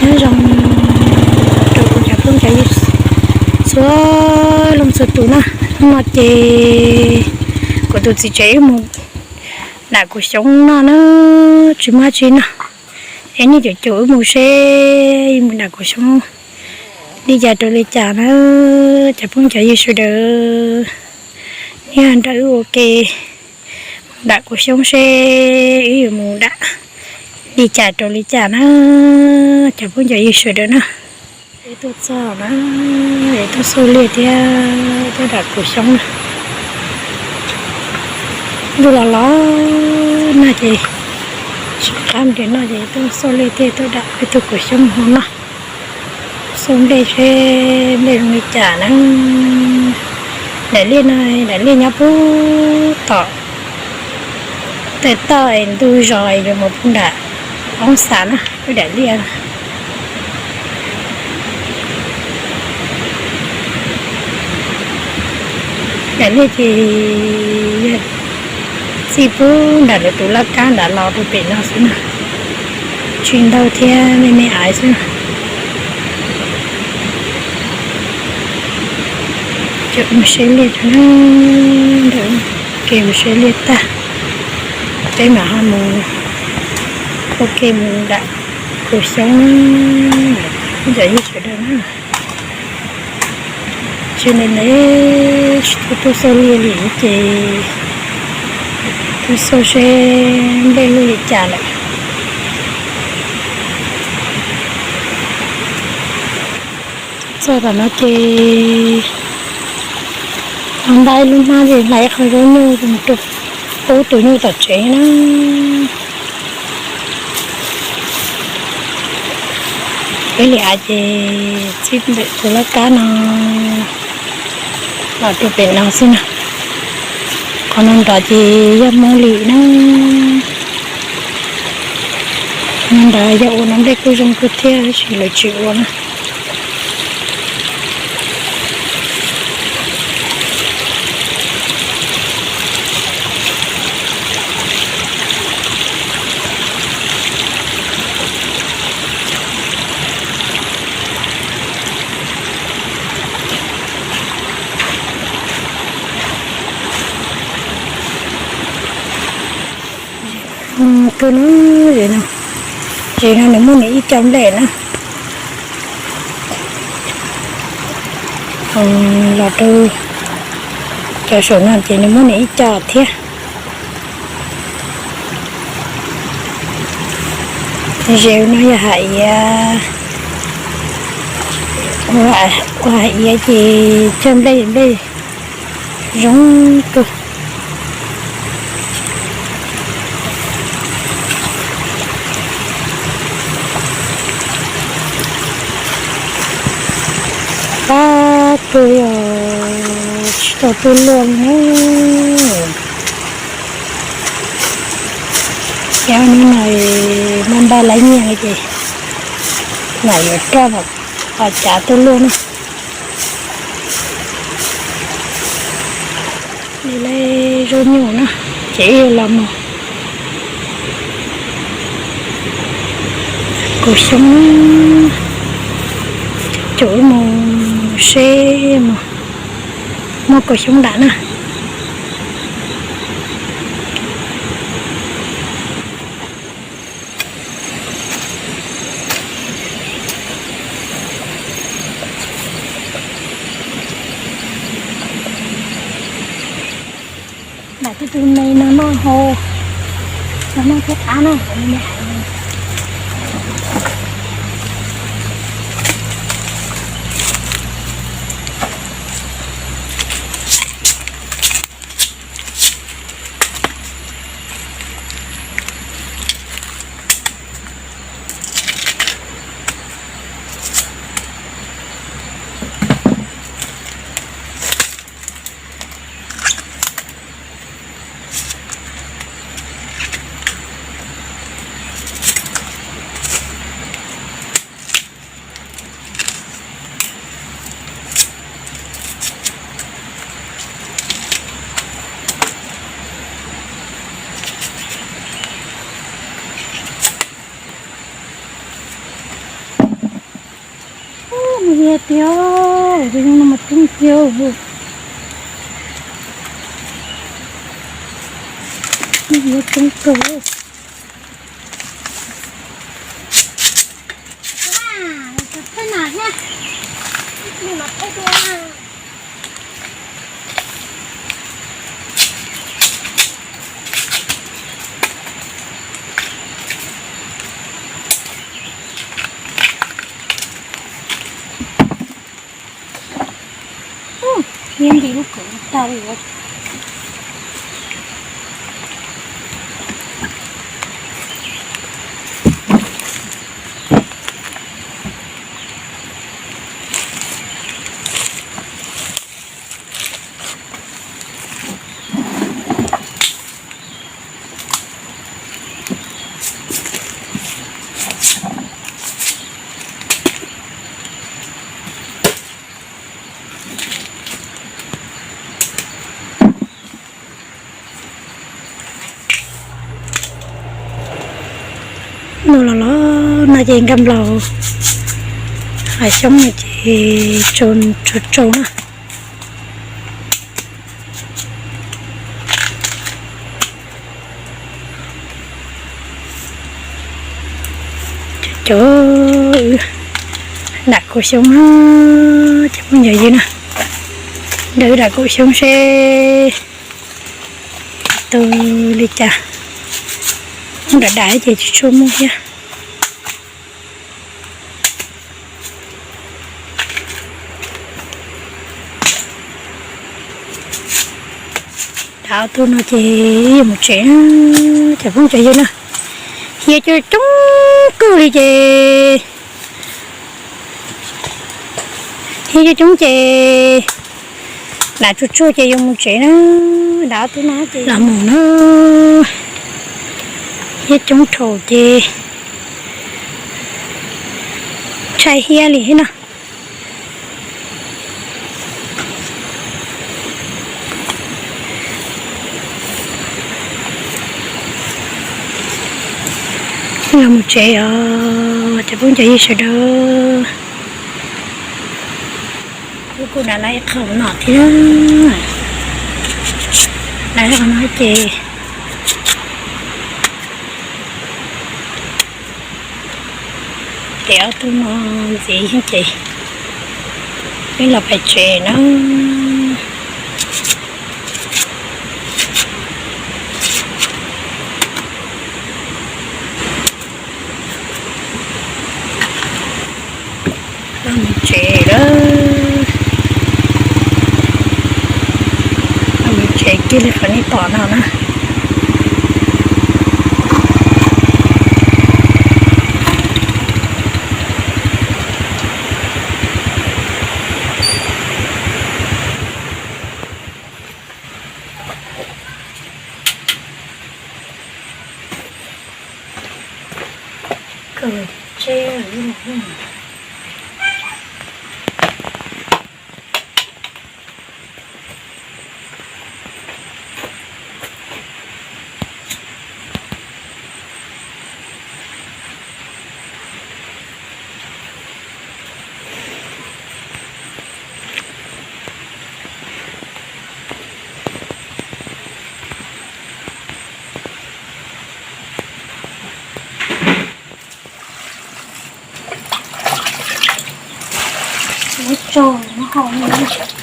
Nyob zoo rau kuv cov phooj cov ywg txhua leej txhua tus na. Hnub no ces kuv tus txiv tsev wb mus dam kuv xyoob noj na, tsis muaj tsi noj. Es nej caum caum wb mus seb mus dam kuv xyoob li cas rau li cas na, cov phooj cov ywg sawv daws. Yog nrog wb ua ke mus dam kuv xyoob seb wb yuav mus dam li cas rau li cas na, cov phooj cov ywg sawv daws na. Es tuaj txog na, es tuaj xauj liaj thiab tuaj dam kuv xyoob na. Ntuj los los nag ces tsis qab nres noj ces tuaj xauj liaj thiab tuaj dam ib tug kuv xyoob hauv noj. Xauj nplej seb nplej zoo li cas na. Dam liaj no, dam liaj nyob pub tom tej toj es ntug zos es yuav mus pub nram oob xas na, wb dam liaj. Dam liaj ces yog txij pub nram lawv tus laj kab nram los rau pem no xwb na, tsis ntau thiab me me aiv xwb na. Ces mus saib liaj tso na, ntawm ke mus saib liaj tag, peb mam ho mus ua ke mus dam kuv xyoob na, cov yij sawv daws na. Tsis ntev ntev tsis tau tuaj xauj liaj li ces tuaj xauj seb nplej lub li cas lawm. Txog tom no ces ntau ib lub hnab ces hlais ib qho zaub nyuj mus rau pub tus nyuj tom tsev na. Peb li av ces txij ntawm tus laj kab no los rau pem no xwb na. Qhov no nrov ces yog Hmoob li na. Qhov no nrov yog ua no nplej kuj zoo kawg thiab tab sis lawv tsis ua na. Kawg no, zem no, zem no nws muaj nws ib co nplej na. Los rau cov saum no ces nws muaj nws ib co thiab. Zem no yog hav iav, ua hav iav ces cog nplej nplej zoo kawg. Pab kawg os, tsis tau tuaj luaj li na. Yog hnub no npaj npaj lab nyiaj li ces mam yuav roj mam ho cav tuaj luaj na. Li lawv zaub nyuj na, ces wb los mus kaus xyoob, caum wb mus seb muaj kaus xyoob dam na. Dam tej tug me no noj hauv, no noj thiab qab na. Tiag tiag, tus zoo no mas coob tiag. Coob kawg. Ub, nti lub kawm tag li. Ntuj los los no ces nkag nplaus hav xyoob no ces tsau tsau na. Cov dam kaum xyoob na, cov phooj ywg na, ntawm dam kaum xyoob seb tu li cas, dam dam ces tsis tshua muaj thiab. Dam ob tug no ces yuav mus tsev na, cov phooj cov ywg na, hiav coob coob kawg li ces hiav coob coob ces dam tsuag tsuag ces yuav mus tsev na. Dam ob tug no ces los mus na, hiav coob dhau ces ntshai hiav li thiab no. Los mus tsev os cov phooj cov ywg sawv daws. Kuv kuj dam lawm ib qho no thiab, dam qhov no ces ces ob tug no ntxiv ces peb los pem tsev na. Los mus tsev lawm, los mus tsev kiag li qhov nej pom no na. Muab tso, muab hau no.